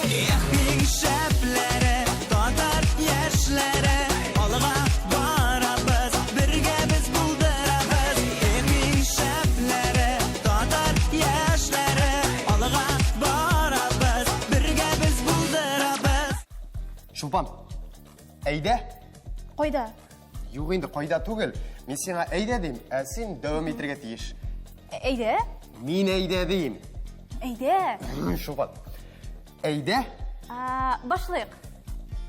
Эх, иң шәпләре, татар яшьләре, алга барабыз, бергә без булдырабыз. Эх, иң шәпләре, татар яшьләре, алга барабыз, бергә без булдырабыз. Чулпан, әйдә. Кайда? Юк инде, кайда түгел. Мин сиңа әйдә дим, ә син дәвам итәргә тиеш. Әйдә. Мин әйдә дим. Әйдә. Чулпан. Әйдә. Башлыйк.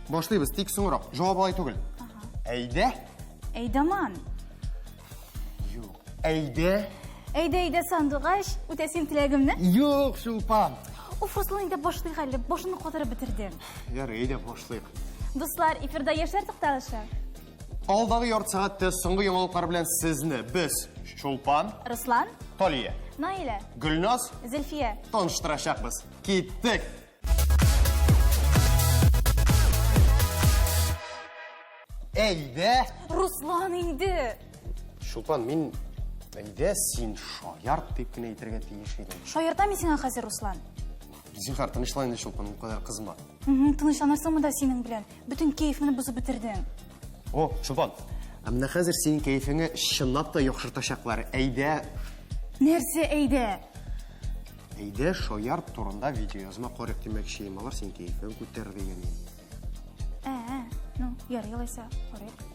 Башлыйбыз, тик соңрак. Җавап алай түгел. Әйдә. Әйдәман. Юк. Әйдә. Әйдә, әйдә, сандугач, үтәсен теләгемне. Юк, Чулпан. Уф, Руслан, әйдә башлыйк әле. Башымны катырып бетердем. Ярый, әйдә башлыйк. Дуслар, эфирда яшьләр тукталышы. Алдагы ярты сәгатьтә соңгы яңалыклар белән сезне без Чулпан, Руслан, Талия, Наилә, Гөлназ, Зөлфия таныштырачакбыз. Киттек! Әйдә! Руслан инде! Чулпан, мин әйдә син шаярт дип кенә әйтергә тиеш идем. Шаяртам мин сиңа хәзер, Руслан. Зинһар, тынычлан инде, Чулпан, ул кадәр кызма. Тынычланырсыңмы да синең белән? Бөтен кәефемне бозып бетердең. О, Чулпан, ә менә хәзер синең кәефеңне чынлап та яхшыртачаклар. Әйдә. Нәрсә әйдә? Әйдә, шаярт турында видеоязма карыйк димәкче идем. Алар синең кәефең күтәрер дигән идем. Ә, ну, ярый алайса, карыйк.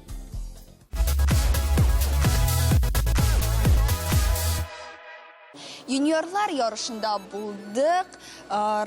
Юниорлар ярышында булдык,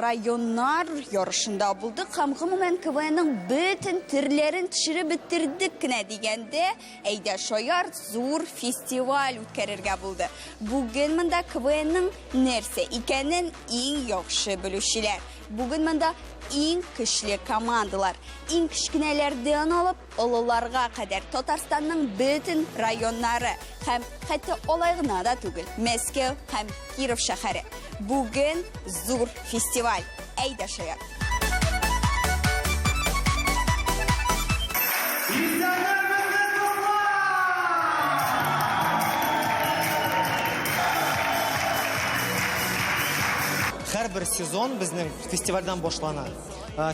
районнар ярышында булдык һәм гомумән КВНның бөтен төрләрен төшереп бетердек кенә дигәндә, әйдә шаярт зур фестиваль үткәрергә булды. Бүген монда КВНның нәрсә икәнен иң яхшы белүчеләр. Бүген монда иң көчле командалар, иң кечкенәләрдән алып олыларга кадәр Татарстанның бөтен районнары һәм хәтта алай гына да түгел, Мәскәү һәм Киров шәһәре. Бүген зур фестиваль. Әйдә шаярт! Һәрбер сезон безнең фестивальдән башлана.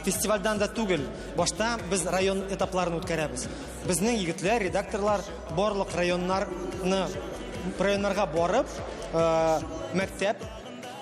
Фестивальдән дә түгел, башта без район этапларын үткәрәбез. Безнең егетләр, редакторлар барлык районнарны районнарга барып, мәктәп,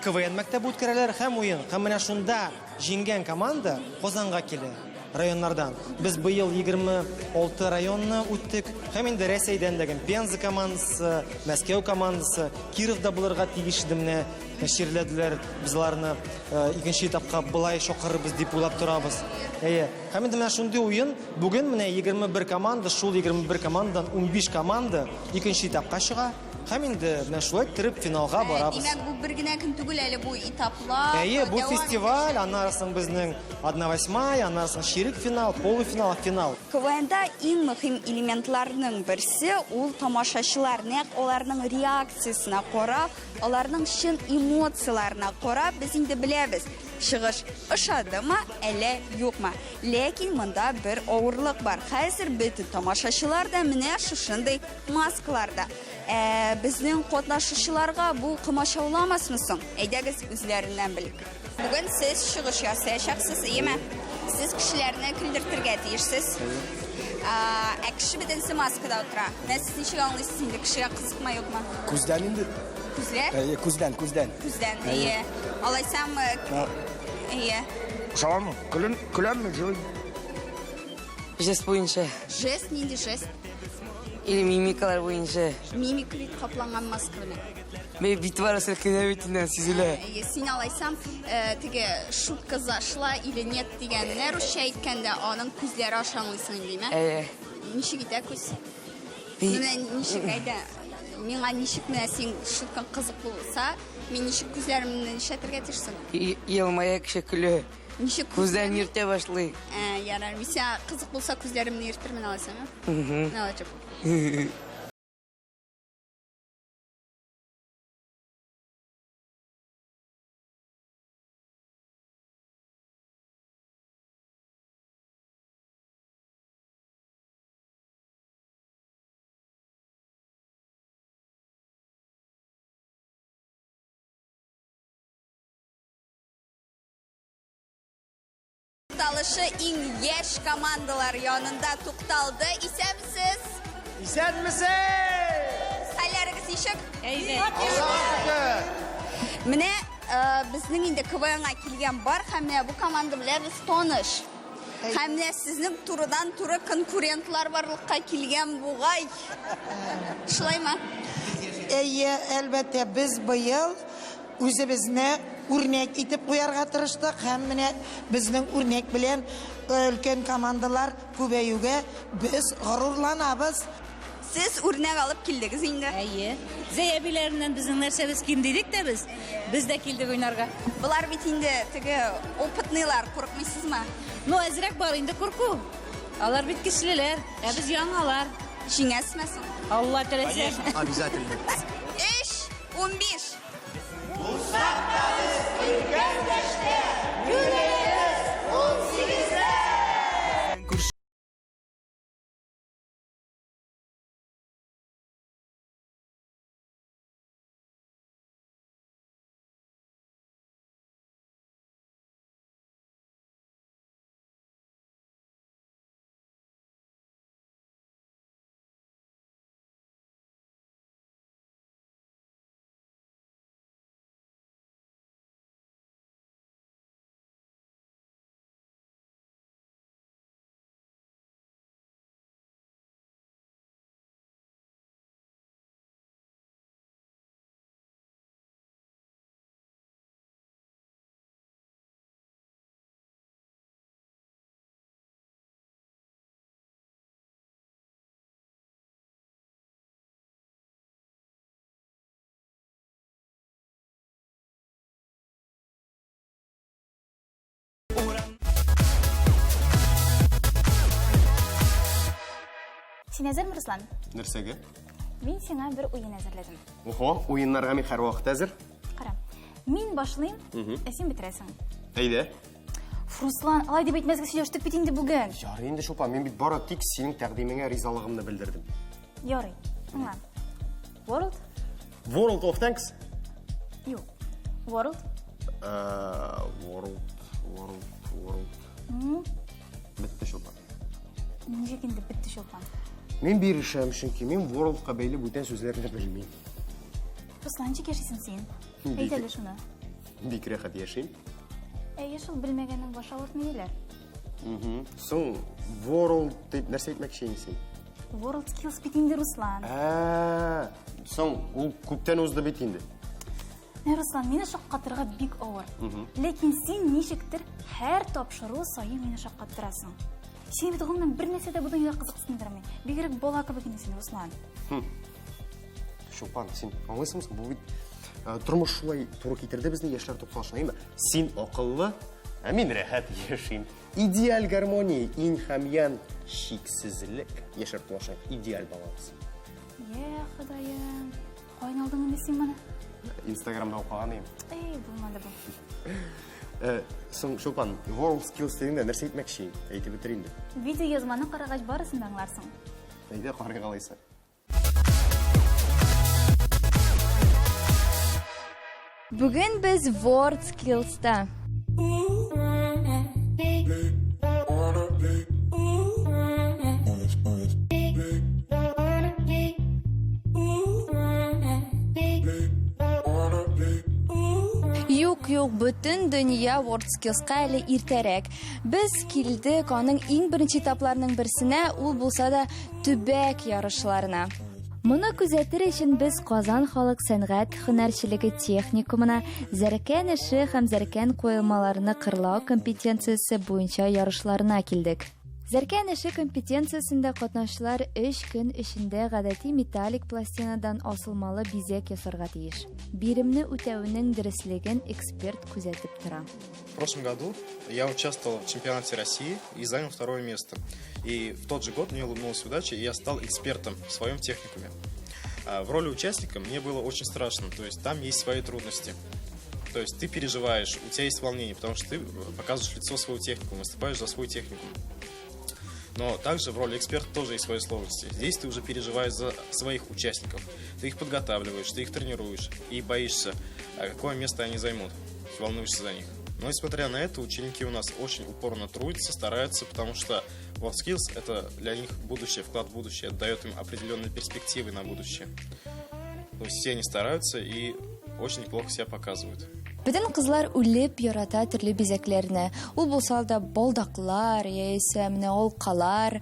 КВН мәктәбе үткәрәләр һәм уен. Һәм менә шунда җиңгән команда Казанга килә районнардан. Без быел 26 районны үттек. Һәм инде Рәсәйдән дә Пенза командасы, Мәскәү командасы, Кировда булырга тиеш иде менә. Чирләделәр, без аларны икенче этапка былай чакырырбыз дип уйлап торабыз. Әйе. Һәм инде менә шундый уен. Бүген менә 21 команда, шул 21 командадан 15 команда икенче этапка чыга. Һәм инде менә шулай иттереп финалга барабыз. Димәк, бу бер генә көн түгел әле, бу этаплар. Әйе, бу фестиваль, аннары соң безнең 1/8, аннары соң чирек финал, полуфинал, финал. КВНда иң мөһим элементларның берсе ул тамашачылар, нәкъ аларның реакциясенә карап, Аларның чын эмоцияләренә карап, без инде беләбез, чыгыш ошадымы, әллә юкмы. Ләкин монда бер авырлык бар. Хәзер бөтен тамашачылар да менә шушындый маскаларда. Ә безнең катнашучыларга бу комачауламасмы соң? Әйдәгез, үзләреннән белик. Бүген сез чыгыш ясаячаксыз, иеме? Сез кешеләрне көлдертергә тиешсез. Ә кеше бөтенесе маскада утыра. Менә сез ничек аңлыйсыз инде, кешегә кызыкмы, юкмы? Күздән инде. Күзләр? Әйе, күздән, күздән. Күздән, әйе. Алайсам, әйе. Ошамы? Көлен, көләмме, җылый? Жест буенча. Жест, нинди жест? Или мимикалар буенча. Мимика бит капланган маска белән. Бе бит бар селкенә бит инде сизелә. Әйе, син алайсам, теге шутка зашла или нет дигәнне русча әйткәндә, аның күзләре аша аңлыйсың инде, димә? Әйе. Ничек итә күз? Менә ничек әйтә? Миңа ничек менә син шуткаң кызык булса, мин ничек күзләремне нишләтергә тиешсең? Елмая кеше көлә. Ничек күзләрен йөртә башлый. Ә, ярар. Мин сиңа кызык булса күзләремне йөртермен алайсам, ә? Менә алай итеп. тукталышы иң яшь командалар янында тукталды. Исәнмесез! Исәнмесез! Хәлләрегез ничек? Аллага шөкер! Менә безнең инде КВНга килгән бар һәм менә бу команда белән без таныш. Һәм менә сезнең турыдан-туры конкурентлар барлыкка килгән бугай. Шулаймы? Әйе, әлбәттә, без быел үзебезне үрнәк итеп куярга тырыштык һәм менә безнең үрнәк белән өлкән командалар күбәюгә без горурланабыз. Сез үрнәк алып килдегез инде. Әйе. Зәй әбиләреннән безнең нәрсәбез ким дидек тә без. Без дә килдек уйнарга. Болар бит инде теге опытныйлар, курыкмыйсызмы? Ну, әзрәк бар инде курку. Алар бит көчлеләр, ә без яңалар. Җиңәсезме соң? Алла теләсә. Обязательно. 3, 15. Син әзерме, Руслан? Нәрсәгә? Мин сиңа бер уен әзерләдем. Охо, уеннарга мин һәрвакыт әзер. Кара. Мин башлыйм, ә син бетерәсең. Әйдә. Руслан, алай дип әйтмәскә сөйләштек бит инде бүген. Ярый инде, Чулпан, мин бит бары тик синең тәкъдимеңә ризалыгымны белдердем. Ярый. Тыңла. World? World of Tanks? Юк. World? World, World, World. Бетте, Чулпан. Ничек инде бетте, Чулпан? Мин бирешәм, чөнки мин Worldка бәйле бүтән сүзләрне белмим. Руслан, ничек яшисең син? Әйт әле шуны. Бик рәхәт яшим. Әйе шул, белмәгәннең башы авыртмый диләр. Соң, World дип нәрсә әйтмәкче инде син? World Skills бит инде, Руслан. Ә, соң, ул күптән узды бит инде. Менә, Руслан, мине шаккатырга бик авыр. Ләкин син ничектер һәр тапшыру саен мине шаккаттырасың. Син бит гомумән бер нәрсә дә бу дөньяда кызыксындырмый. Бигрәк бала кебек инде син, Руслан. Чулпан, син аңлыйсыңмы соң? Бу бит тормыш шулай туры китерде безне яшьләр тукталышына, әйме? Син акыллы, ә мин рәхәт яшим. Идеаль гармония, инь һәм ян, чиксезлек. Яшьләр тукталышына идеаль баланс. Йә, Ходаем, каян алдың инде син моны? Инстаграмда укыган идем. Эй, булмады бу. Соң, Чулпан, World Skills дигәндә нәрсә әйтмәкче? Әйтеп бетер инде. Видео язманы карагач барысын да аңларсың. Әйдә, карыйк алайса. Бүген без World Skills'та. Юк, юк, бөтен дөнья WorldSkills'ка әле иртәрәк. Без килдек аның иң беренче этапларының берсенә, ул булса да төбәк ярышларына. Моны күзәтер өчен без Казан халык сәнгать һөнәрчелеге техникумына зәркән эше һәм зәркән куелмаларны кырлау компетенциясе буенча ярышларына килдек. Зәркән эше компетенциясендә катнашчылар 3 көн эчендә гадәти металлик пластинадан асылмалы бизәк ясарга тиеш. Биремне үтәүнең дөреслеген эксперт күзәтеп тора. В прошлом году я участвовал в чемпионате России и занял второе место. И в тот же год мне улыбнулась удача, и я стал экспертом в своем техникуме. В роли участника мне было очень страшно, то есть там есть свои трудности. То есть ты переживаешь, у тебя есть волнение, потому что ты показываешь лицо своего техникума, выступаешь за свой техникум. Но также в роли эксперта тоже есть свои сложности. Здесь ты уже переживаешь за своих участников. Ты их подготавливаешь, ты их тренируешь и боишься, а какое место они займут. Волнуешься за них. Но несмотря на это, ученики у нас очень упорно трудятся, стараются, потому что WorldSkills – это для них будущее, вклад в будущее, дает им определенные перспективы на будущее. То есть все они стараются и очень неплохо себя показывают. Бөтен кызлар үлеп ярата төрле бизәкләрне. Ул булса да балдаклар, яисә менә алкалар.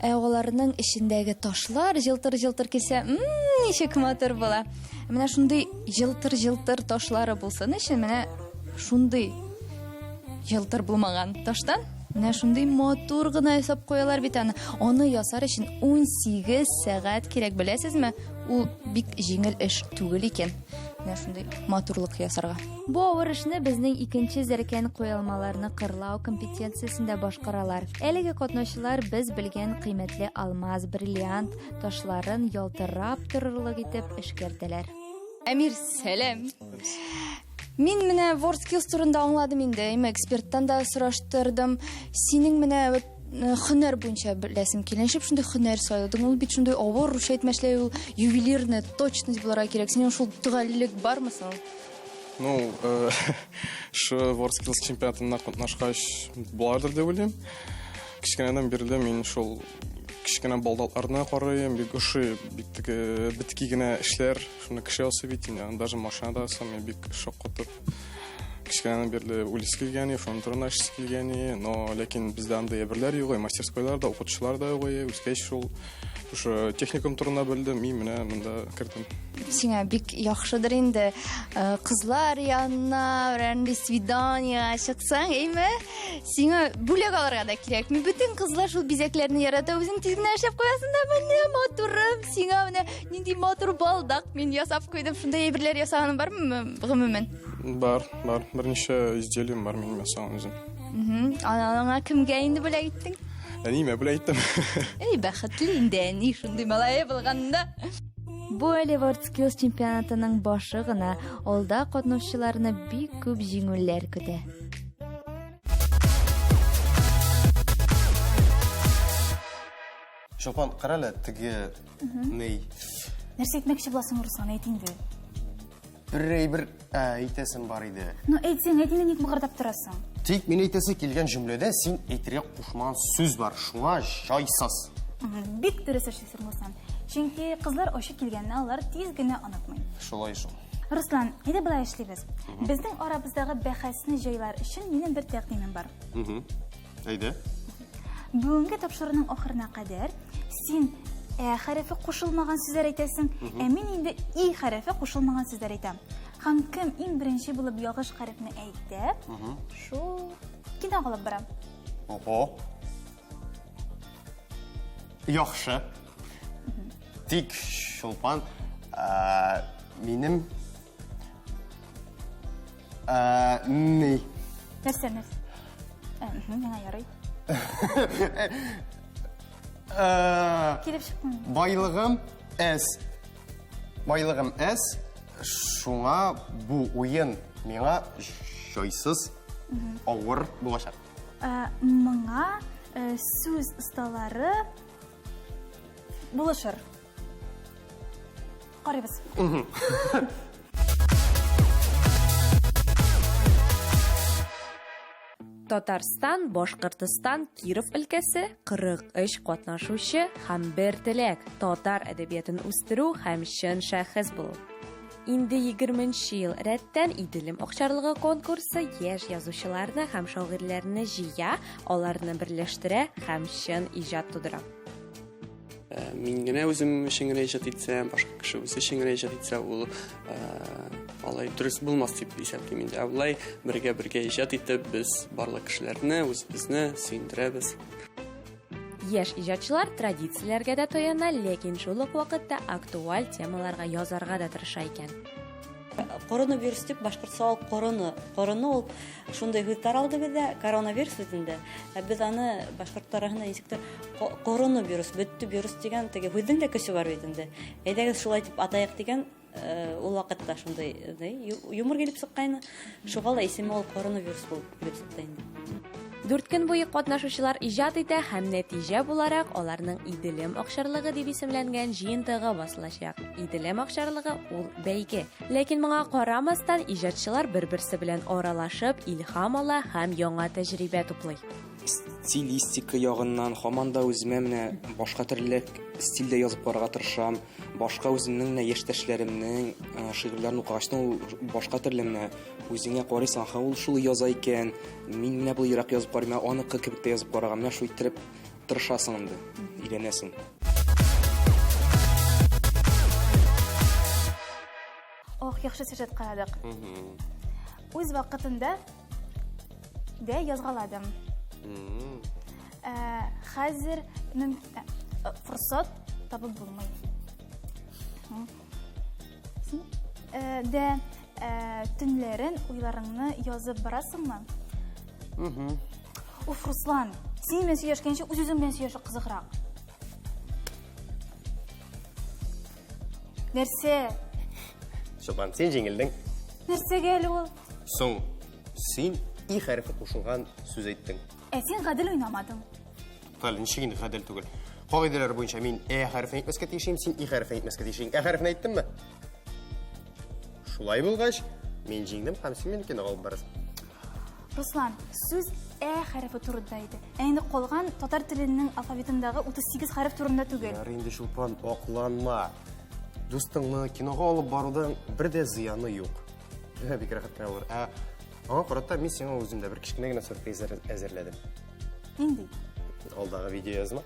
Ә аларның эчендәге ташлар җылтыр-җылтыр килсә, ничек матур була. Менә шундый җылтыр-җылтыр ташлары булсын өчен менә шундый җылтыр булмаган таштан менә шундый матур гына ясап куялар бит аны. Аны ясар өчен 18 сәгать кирәк, беләсезме? Ул бик җиңел эш түгел икән. Менә шундый матурлык ясарга. Бу авыр эшне безнең икенче зәркән куелмаларны кырлау компетенциясендә башкаралар. Әлеге катнашчылар без белгән кыйммәтле алмаз, бриллиант ташларын ялтырап торырлык итеп эшкәртәләр. Әмир, сәлам. Мин менә WorldSkills турында аңладым инде, әмма эксперттан да сораштырдым. Синең менә вот һөнәр буенча беләсем килә. Ничек шундый һөнәр сайладың? Ул бит шундый авыр, русча әйтмешләй, ул ювелирная точность булырга кирәк. Синең шул төгәллек бармы соң? Ну, шы WorldSkills чемпионатында катнашкач булардыр дип уйлыйм. Кечкенәдән бирле мин шул кечкенә балдакларны карыйм, бик ошый, бик теге бетки генә эшләр, шуны кеше ясый бит инде, аны даже машинада ясамый, мин бик шаккатып. Кечкенәдән бирле уйлыйсы килгән, шуның турында эшлисе килгән, но ләкин бездә андый әйберләр юк, мастерскойлар да, укытучылар да юк, үскәч шул шушы техникум турында белдем, мин менә монда кердем. Сиңа бик яхшыдыр инде, кызлар янына берәр свиданиега чыксаң, әйме? Сиңа бүләк алырга да кирәкми. Бөтен кызлар шул бизәкләрне ярата, үзең тиз генә эшләп куясың да, менә матурым, сиңа менә нинди матур балдак мин ясап куйдым. Шундый әйберләр ясаганың бармы гомумән? Бар, бар. Берничә изделием бар минем ясаган үзем. Аңа кемгә инде бүләк иттең? Әниемә бүләк иттем. Эй, бәхетле инде әни шундый малае булганда. Бу әле WorldSkills чемпионатының башы гына, алда катнашучыларны бик күп җиңүләр көтә. Чолпан, кара әле, теге ней. Нәрсә әйтмәкче буласың, Руслан, әйт инде. Бер әйбер әйтәсем бар иде. Ну, әйтсәң, әйт инде, ник мыгырдап торасың? Тик мин әйтәсе килгән җөмләдә син әйтергә кушмаган сүз бар, шуңа җайсыз. Бик дөрес эшлисең, Руслан. Чөнки кызлар ачы килгәнне алар тиз генә онытмый. Шулай шул. Руслан, әйдә болай эшлибез. Безнең арабыздагы бәхәсне җайлар өчен минем бер тәкъдимем бар. Әйдә. Бүгенге тапшыруның ахырына кадәр син ә хәрефе кушылмаган сүзләр әйтәсең, ә мин инде и хәрефе кушылмаган сүзләр әйтәм. Һәм кем иң беренче булып ялгыш хәрефне әйтә, шул кино алып бара. Ого. Яхшы. Тик, Чулпан, минем ни? Нәрсә, нәрсә? Миңа ярый. Килеп чыкмый. Байлыгым әз. Байлыгым әз, шуңа бу уен миңа җайсыз, авыр булачак. Моңа сүз осталары булышыр. Карыйбыз. Татарстан, Башкортостан, Киров өлкәсе 43 катнашучы һәм бер теләк татар әдәбиятын үстерү һәм чын шәхес булу. Инде 20 ел рәттән Иделем акчарлыгы конкурсы яшь язучыларны һәм шагыйрьләрне җыя, аларны берләштерә һәм чын иҗат тудыра. Мин генә үзем өчен генә иҗат итсәм, башка кеше үзе өчен генә иҗат итсә, ул алай дөрес булмас дип исәплим инде. Ә болай бергә-бергә иҗат итеп, без барлык кешеләрне, үзебезне сөендерәбез. Яшь иҗатчылар традицияләргә дә таяна, ләкин шул ук вакытта актуаль темаларга язарга да тырыша икән. Коронавирус дип башкортча ул корона. Корона ул шундый һүз таралды бездә, коронавирус сүзендә. Ә без аны башкорт тарафында ничектер коронавирус, бетте вирус дигән теге һүзнең дә көче бар бит инде. Әйдәгез шулай дип атаек дигән, ул вакытта шундый юмор килеп чыккайны. Шуга да исеме ул коронавирус булып килеп чыкты инде. Дүрт көн буе катнашучылар иҗат итә һәм нәтиҗә буларак аларның Иделем акчарлыгы дип исемләнгән җыентыгы басылачак. Иделем акчарлыгы ул бәйге. Ләкин моңа карамастан, иҗатчылар бер-берсе белән аралашып, илһам ала һәм яңа тәҗрибә туплый. Стилистика ягыннан һаман да үземә менә башка төрлерәк стильдә язып карарга тырышам. Башка үземнең менә яшьтәшләремнең шигырьләрен укыгач та ул башка төрле менә үзеңә карыйсың, аха, ул шул яза икән, мин менә болайрак язып карыйм, ә аныкы кебек тә язып карарга, менә шул иттереп тырышасың инде, өйрәнәсең. Ох, яхшы сюжет карадык. Үз вакытында дә язгаладым. Ә, хәзер ә, форсат табып булмый. Син ә, дә ә, төнләрен уйларыңны язып барасыңмы? Уф, Руслан, син белән сөйләшкәнче үз-үзең белән сөйләшү кызыграк. Нәрсә? Чулпан, син җиңелдең. Нәрсәгә әле ул? Соң, син и хәрефе кушылган сүз әйттең. Ә син гадел уйнамадың. Туктале, ничек инде гадел түгел? Кагыйдәләр буенча мин э хәрефен әйтмәскә тиеш идем, син и хәрефен әйтмәскә тиеш идең. Ә хәрефен әйттемме? Шулай булгач, мин җиңдем һәм син мине кинога алып барасың. Руслан, сүз ә хәрефе турында иде. Ә инде калган татар теленең алфавитындагы 38 хәреф турында түгел. Ярый инде, Чулпан, акланма. Дустыңны кинога алып барудан бер дә зыяны юк. Бик рәхәт кенә булыр. Ә аңа карата мин сиңа үзем дә бер кечкенә генә сюрприз әзерләдем. Нинди? Алдагы видеоязма.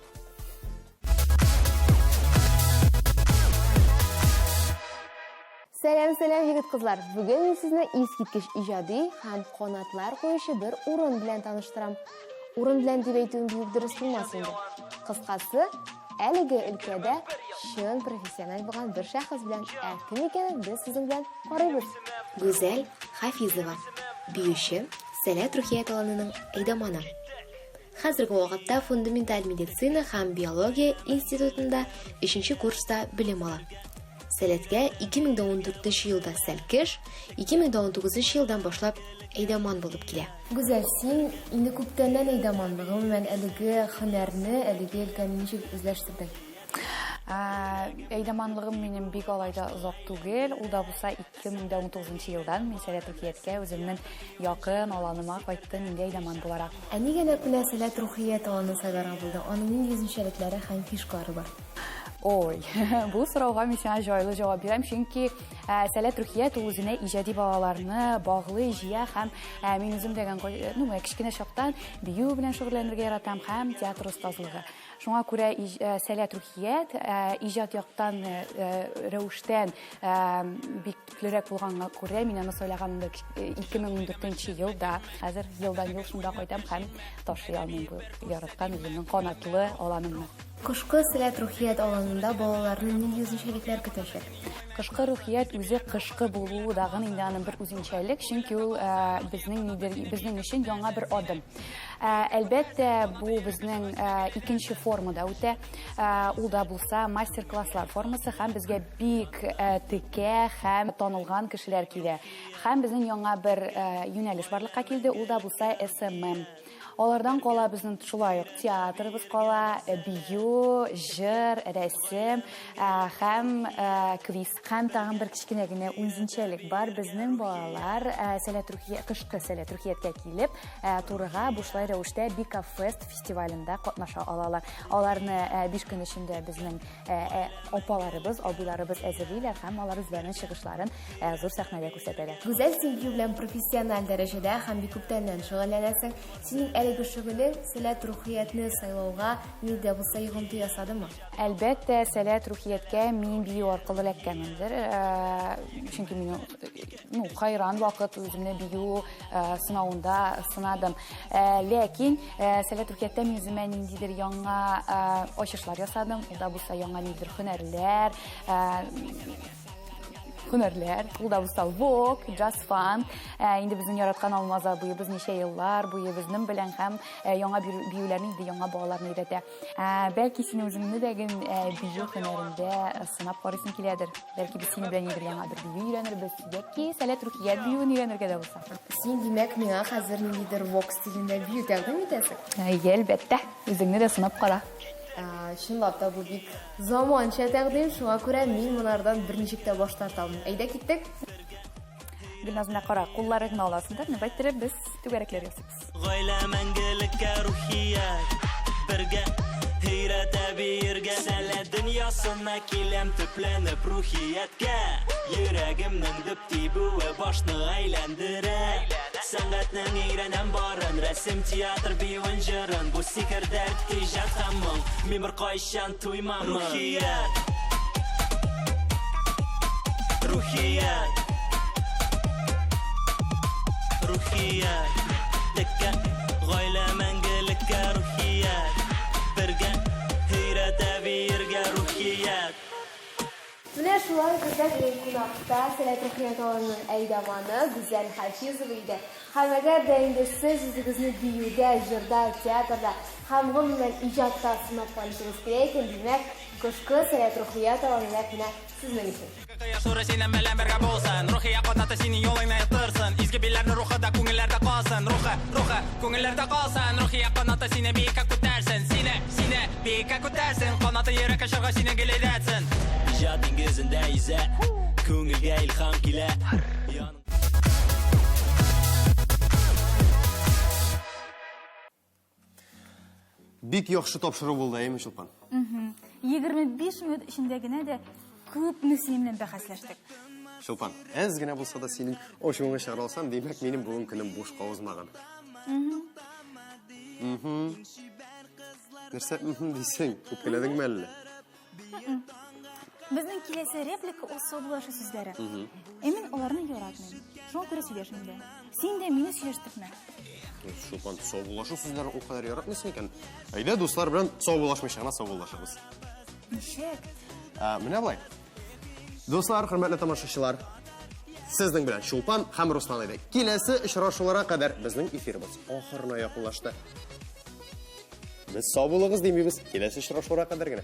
Сәлам, сәлам, егет-кызлар! Бүген мин сезне искиткеч иҗади һәм канатлар куючы бер урын белән таныштырам. Урын белән дип әйтүем бик дөрес булмас инде. Кыскасы, әлеге өлкәдә чын профессиональ булган бер шәхес белән, ә кем икәнен без сезнең белән карыйбыз. Гүзәл Хафизова, биюче, Сәләт рухият аланының әйдаманы. Хәзерге вакытта фундаменталь медицина һәм биология институтында өченче курста белем ала. Сәләткә 2014 елда сәлкеш, 2019 елдан башлап әйдаман булып килә. Гүзәл, син инде күптәннән әйдаманмы? Гомумән, әлеге һөнәрне, әлеге өлкәне ничек үзләштердең? Әйдаманлыгым минем бик алай да озак түгел. Ул да булса 2019 елдан мин Сәләт Рухияткә үземнең якын аланыма кайттым инде әйдаман буларак. Ә нигә нәкъ менә Сәләт Рухият аланын сайларга булдың? Аның нинди үзенчәлекләре һәм фишкалары бар? Ой, бу сорауга мин сиңа җайлы җавап бирәм, чөнки Сәләт Рухият ул үзенә иҗади балаларны баглый, җыя һәм мин үзем дә, ну, кечкенә чактан бию белән шөгыльләнергә яратам һәм театр остазлыгы. Шуңа күрә Сәләт Рухият иҗат яктан рәвештән бик төплерәк булганга күрә мин аны сайлаган 2014 елда. Хәзер елдан-ел шунда кайтам һәм ташлый алмыйм бу яраткан үземнең канатлы аланымны. Кышкы Сәләт Рухият аланында балаларны нинди үзенчәлекләр көтәчәк? Кышкы Рухият үзе кышкы булуы дагын инде аның бер үзенчәлек, чөнки ул безнең нидер, безнең өчен яңа бер адым. Әлбәттә, бу безнең икенче формада үтә. Ул да булса мастер-класслар формасы һәм безгә бик текә һәм танылган кешеләр килә. Һәм безнең яңа бер юнәлеш барлыкка килде, ул да булса SMM. Алардан кала безнең шулай ук театрыбыз кала, бию, җыр, рәсем һәм квиз. Һәм тагын бер кечкенә генә үзенчәлек бар. Безнең балалар Сәләт Рухия, кышкы Сәләт Рухияткә килеп, турыга бушлай рәвештә Бика Фест фестивалендә катнаша алалар. Аларны 5 көн эчендә безнең апаларыбыз, абыйларыбыз әзерлиләр һәм алар үзләренең чыгышларын зур сәхнәдә күрсәтәләр. Гүзәл, син бию белән профессиональ дәрәҗәдә һәм бик күптәннән шөгыльләнәсең. Синең әлеге шөгылең Сәләт Рухиятне сайлауга нинди дә булса йогынты ясадымы? Әлбәттә, Сәләт Рухияткә мин бию аркылы эләккәнмендер. Чөнки мин, ну, хайран вакыт үземне бию сынавында сынадым. Ләкин Сәләт Рухияттә мин үземә ниндидер яңа ачышлар ясадым. Ул да булса яңа ниндидер һөнәрләр, һөнәрләр. Ул да булса вок, джаз фанк. Инде безнең яраткан Алмаз абыебыз ничә еллар буе безнең белән һәм яңа биюләрне инде яңа балаларны өйрәтә. Бәлки син үзеңне дә ген бию һөнәрендә сынап карыйсың киләдер. Бәлки без синең белән нидер яңа бер бию өйрәнербез, яки Сәләт Рухият биюен өйрәнергә дә булса. Син, димәк, миңа хәзер ниндидер вок стилендә бию тәкъдим итәсең? Әйе, әлбәттә. Үзеңне дә сынап кара. Чынлап та бу бик заманча тәкъдим, шуңа күрә мин монардан берничек тә баш тарта алмыйм. Әйдә, киттек. Гөлназ, менә кара, кулларыңны аласың да, менә болай иттереп без түгәрәкләр ясыйбыз. Гаилә мәңгелеккә рухият Бергә өйрәтә биергә Сәләт дөньясына киләм төпләнеп рухияткә Йөрәгемнең дөп тибүе башны әйләндерә Сәнгатьнең өйрәнәм барын Рәсем, театр, биюен, җырын Бу сихер, дәрт, иҗат һәм моң Мин беркайчан туймамын Рухият Рухият Рухият Теккә Гаилә мәңгелеккә Рухият Бергә Өйрәтә биергә Рухият Менә шулай бездә бүген кунакта Сәләт Рухият аланының әйдаманы Гүзәл Хафизова иде. Һәм әгәр дә инде сез үзегезне биюдә, җырда, театрда һәм гомумән иҗатта сынап карыйсыгыз килә икән, димәк, кышкы Сәләт Рухият аланы нәкъ менә сезнең өчен. Кояш нуры синең белән бергә булсын Рухия канаты синең юлыңны яктырсын Изге билләрнең рухы да күңелләрдә калсын Рухы, рухы, күңелләрдә калсын Рухия канаты сине биеккә күтәрсен Сине, сине биеккә күтәрсен Канаты йөрәккә чорга сине гел әйдәтсен Иҗат диңгезендә йөзә Күңелгә илһам килә Бик яхшы тапшыру булды, әйеме, Чулпан? 25 минут эчендә генә дә күпме синең белән бәхәсләштек. Чулпан, әз генә булса да синең ачуыңны чыгара алсам, димәк, минем бүген көнем бушка узмаган. Нәрсә дисең? Үпкәләдеңме әллә? Безнең киләсе реплика ул саубуллашу сүзләре. Ә мин аларны яратмыйм. Шуңа күрә сөйләшмим дә. Син дә мине сөйләштермә. Чулпан, саубуллашу сүзләрен ул кадәр яратмыйсың икән. Әйдә, дуслар белән саубуллашмыйча гына саубуллашабыз. Ничек? Менә болай. Дуслар, хөрмәтле тамашачылар, сезнең белән Чулпан һәм Руслан иде. Киләсе очрашуларга кадәр безнең эфирыбыз ахырына якынлашты. Без сау булыгыз димибез, киләсе очрашуларга кадәр генә.